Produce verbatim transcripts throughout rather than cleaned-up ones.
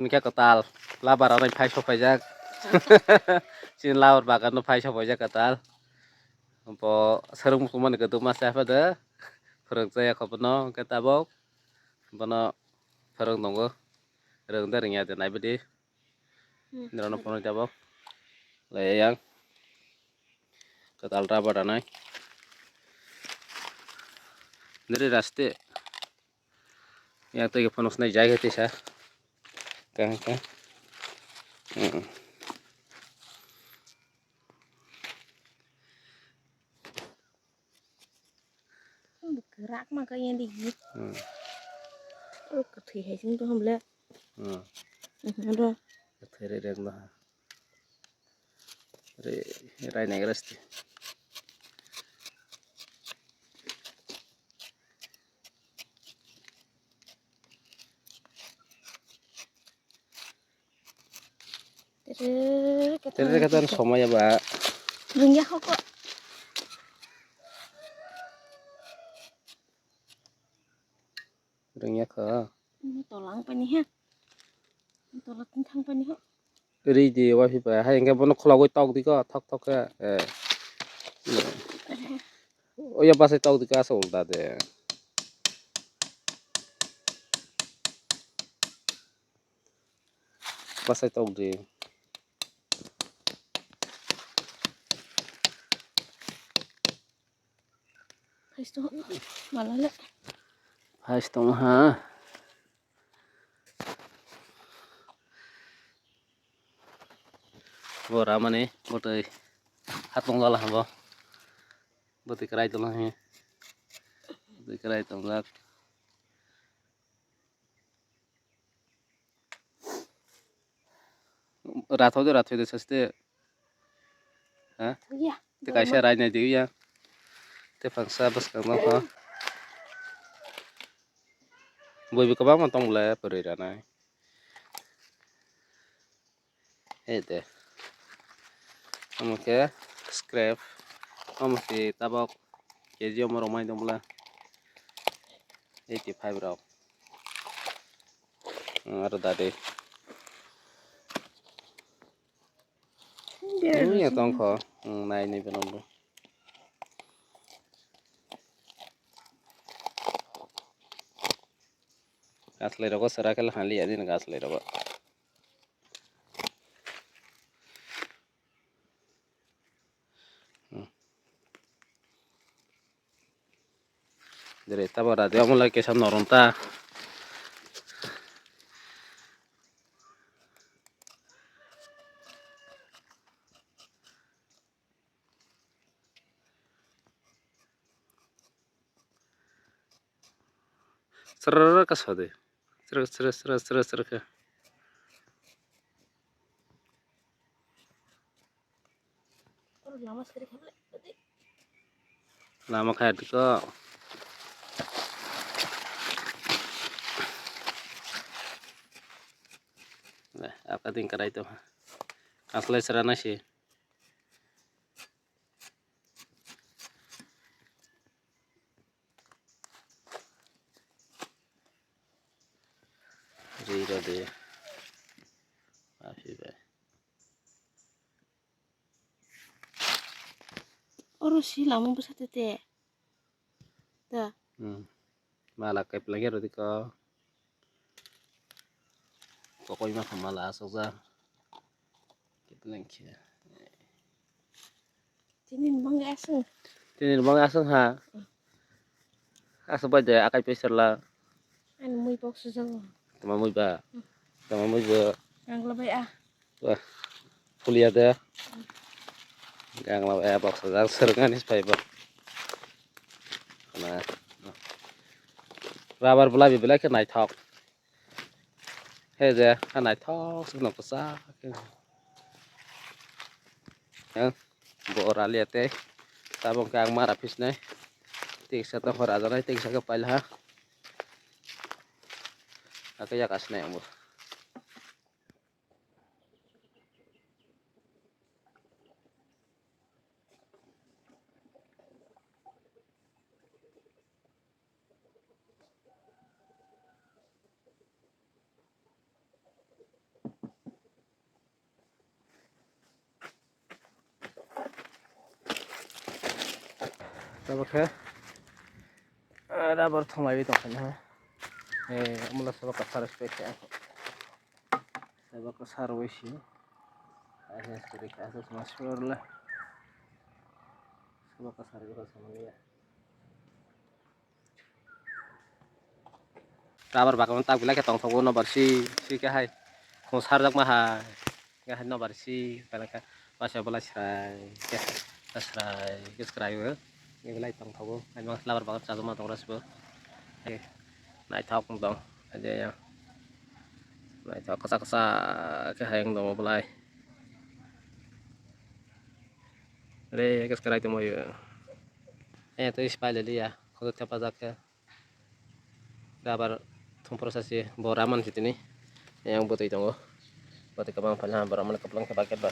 Hwnkhe kwtal, labar aro phai sok paijak. Chini labar bagan no phai sok paijak kwtal. Bo swrwng muchung mani kwdwkma se phai de. Phwrwng chaya kho bono, hwnkhe tabok bono phwrwng tongo. Rwng de rwngya de naibe di. Hmm. Nirano phone tabok. Lai yang. Kwtal rubber anai. Niri raste. Yang tei phone snai jai khe tisa. Kang kang. Hmm. Kwrak ma ka yang di. Hmm. Oh, kwthwi hai sing to hamle. Hmm. Mhm, ro. Kwthwi re rek no ha. Re, rai nai rasti. Tere kata somoi ba. Rungya kho ko. Rungya kho. Ini tolang pani ha. Tola tin thang pani ha. Ri di wa phi pa. Hai hwnkhe bono khulogwi tok di ko. Thok thok khe. Eh. Oya bwsai tok di ko asa ulta de. Bwsai tok di. Hai sto. Malale. Hai sto ha. Bo ramani botoi hatong jala habo. Botoi kwrai tongla hi. Botoi kwrai tongjak. Rathok de, rathok de saste. Ha? Ya. Te kaisa rai nai de ya. Te phangsa bwskang no ha. Boi bi kwbangma tong bwle pwrwi ranai. Ei de. Omo khe scrap. Omo si tabok K G omo rok mai tong bwle. Eighty five rok. Aro dadi. Wngya tongkho. Nai nai bono bo. Gaslai rogo sera khe hali ya din gaslai rogo. Dere tabo rade omo lai kesa norom ta. Srrr ka sode. Srrr, srrr, srrr, srrr, srrr ka. Lama kaya diko. Apa ding karai to. Aslai srana si. Ri rode. Afi bai. Oro si lama bwsa tete. Da. Hmm. Mala kai plang ya rodi ko. Kokoi ma khamala asok ja. Kitleng khe. Tini ni bang asung. Tini ni bang asung ha. Asung bai de akai peser la. Ani mui bok sujago. Tama mui ba. Tama mui ba. Ang labai ah. Wah. Fulia de. Gang labai ah bok sujak sergani spai ba. Na. Rabar belai belai khe naithok. He je, ha naithok se no kwchak khe. Ha, bo raliya tei tabok khe ang mara phisnai. Tiksa tongkha rajaknai, tiksa khe paila ha. Hakhe yak asinai ang bo. Abo khe, ah, rubber thumlaiwi tongkha na. Eh, omola sabo kwcharo se khe. Sabo kwcharo wi si. Ai, se khe, se ma sura le. Sabo kwcharo wi samani ya. Rubber bagan tak belai khe tongthogo, nobar si, si khe hai. Khung sarjakma hai. Khe hai nobar si, belai khe masa belai srai khe, srai khe srai o. Belai tongthogo, hai rubber bagan chajakma tongra sibo. Hai naithok wng tong, hai je ya. Naithok kwchak kwchak khe hai wng tongo belai. Re khe srai tongma yo. Eh, to is pai le liya, khodo thepajak khe. Rubber thum phuru sasi bo raman si tini. Yang bwtwi tongo. Bwtwi kwbang phaila borok mani kwplwng khe bucket ba.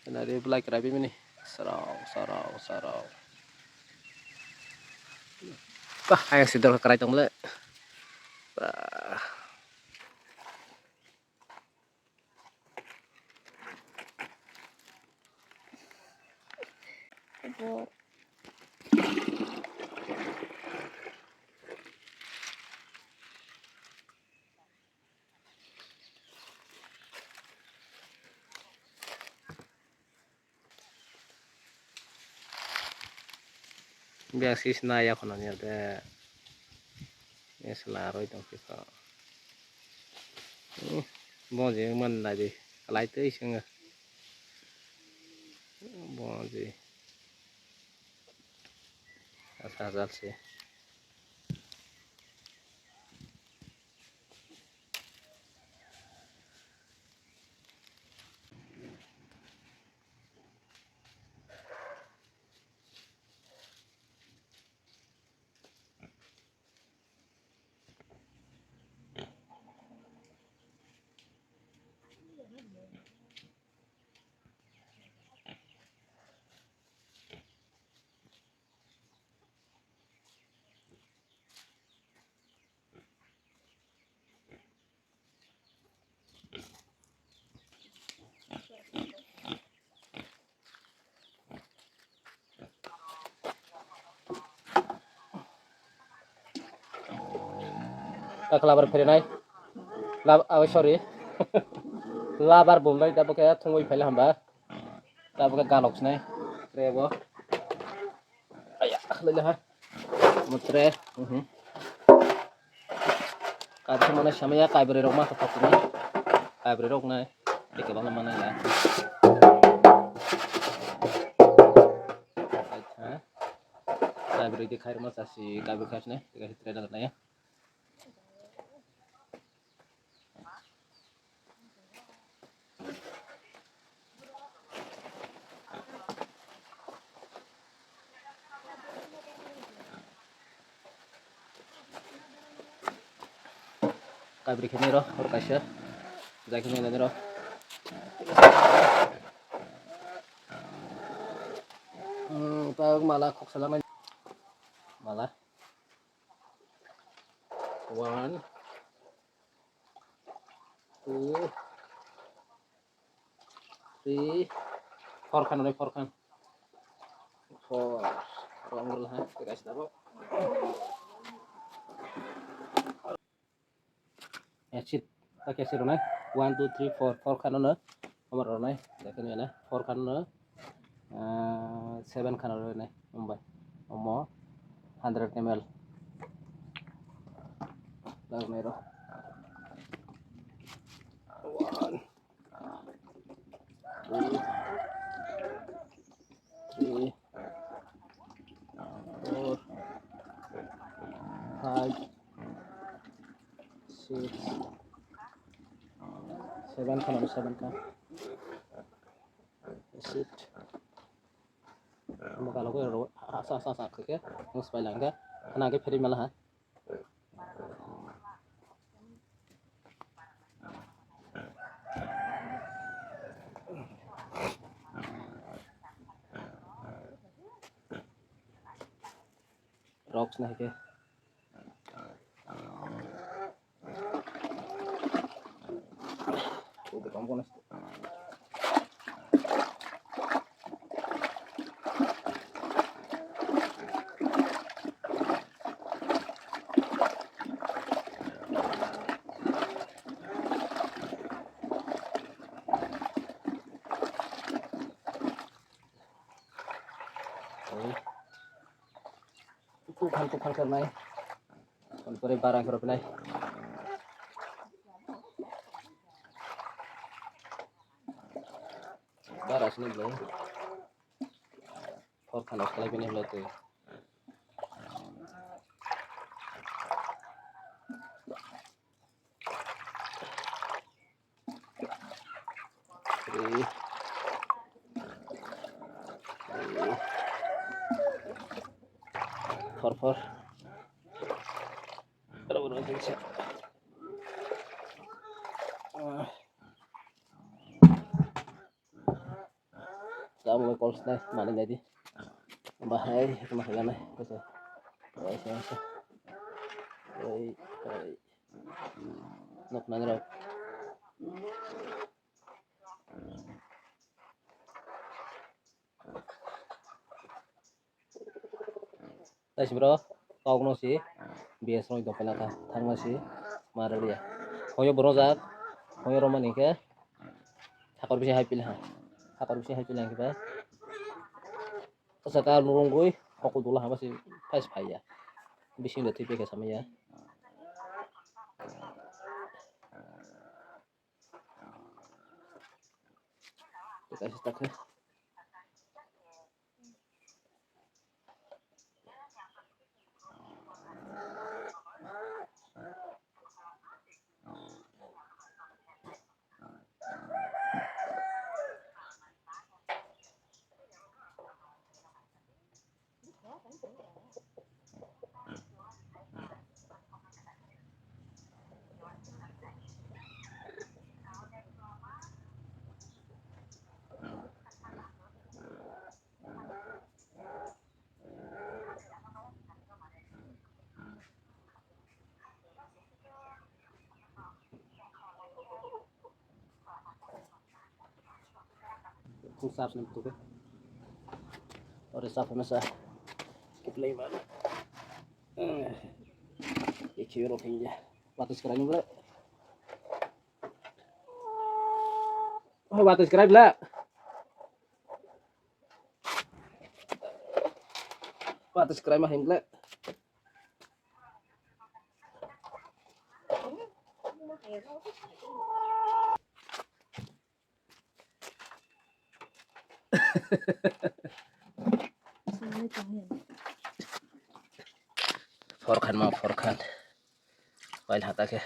Nari belai kwrai bini. Sarao, sarao, sarao. Bah, ayang si dorkha kwrai tongmole. Bah. Biya sisna ya khwna ni de. Sla roi tong khe kha. Bo je man nai di. Kalai tei swngo. Bo je. Asa asa se. Takla bar pherenai. Lab-, oh, sorry. Labar bumnai, tabuk khe thungwi phaila hamba. Tabuk khe galok sinai. Rebo. Aya, khlai le ha. Mutre. Mhm. Kaisa mana samaya kaibrwi rok ma thok thok ni. Kaibrwi rok nai. Tei kwbangma mana ya. Kaitha. Kaibrwi di khairma chasi kaibrwi khaisne. Tei kaisa tray dagar nai. Kabri khe nai rw, hor kaisa. Jai khe nai nai rw. Hmm, ta mala khoksa lanai. Mala. One. Two. Three, four khan, only four khan. Four. Wrong rule, ha? Guys, double. Acid, tak acid rwnai. One, two, three, four, four khan ono. Omor rwnai. Dakhe nai na. Four khan ono. Ah, seven khan rwnai. Mumbai. Omo hundred M L. Lagnai rw. One. Two, three, four, five, six, seven khan, seven khan. That's it. Omo kalo ko ro, asa, asa, asa, khe, nung spai lang khe, khana khe pheri mala ha. Rocks na ke. Phan tu phan kernai. Pore barang kero pinai. Bara sini belai. Hor khana khlai bini hwlai twi. Ei. Ei. Hor hor. Aro aro aro. Ah. Kamu kol stai mana jadi. Bahai itu mah gana. Kaisa. Kaisa kaisa. Oi oi. Nok nang rok. Taisi bro, kok no si, B S roi dopela kha, thangma si, mararia. Hoyo boro jak, hoyo romani khe, hakor bisi hai pila ha, hakor bisi hai pila khe ba. Asa ka lurung goi, hokol dula hama si, phais phai ya. Bising da twi pekhe samai ya. Kaisa takhe. Ore sap na sa. Kiplay mana? Iki ro pinja. Batis kerai ni bro. Oh, batis kerai bla. Batis kerai mah himle. Forkhan ma forkhan. Pail hata khe.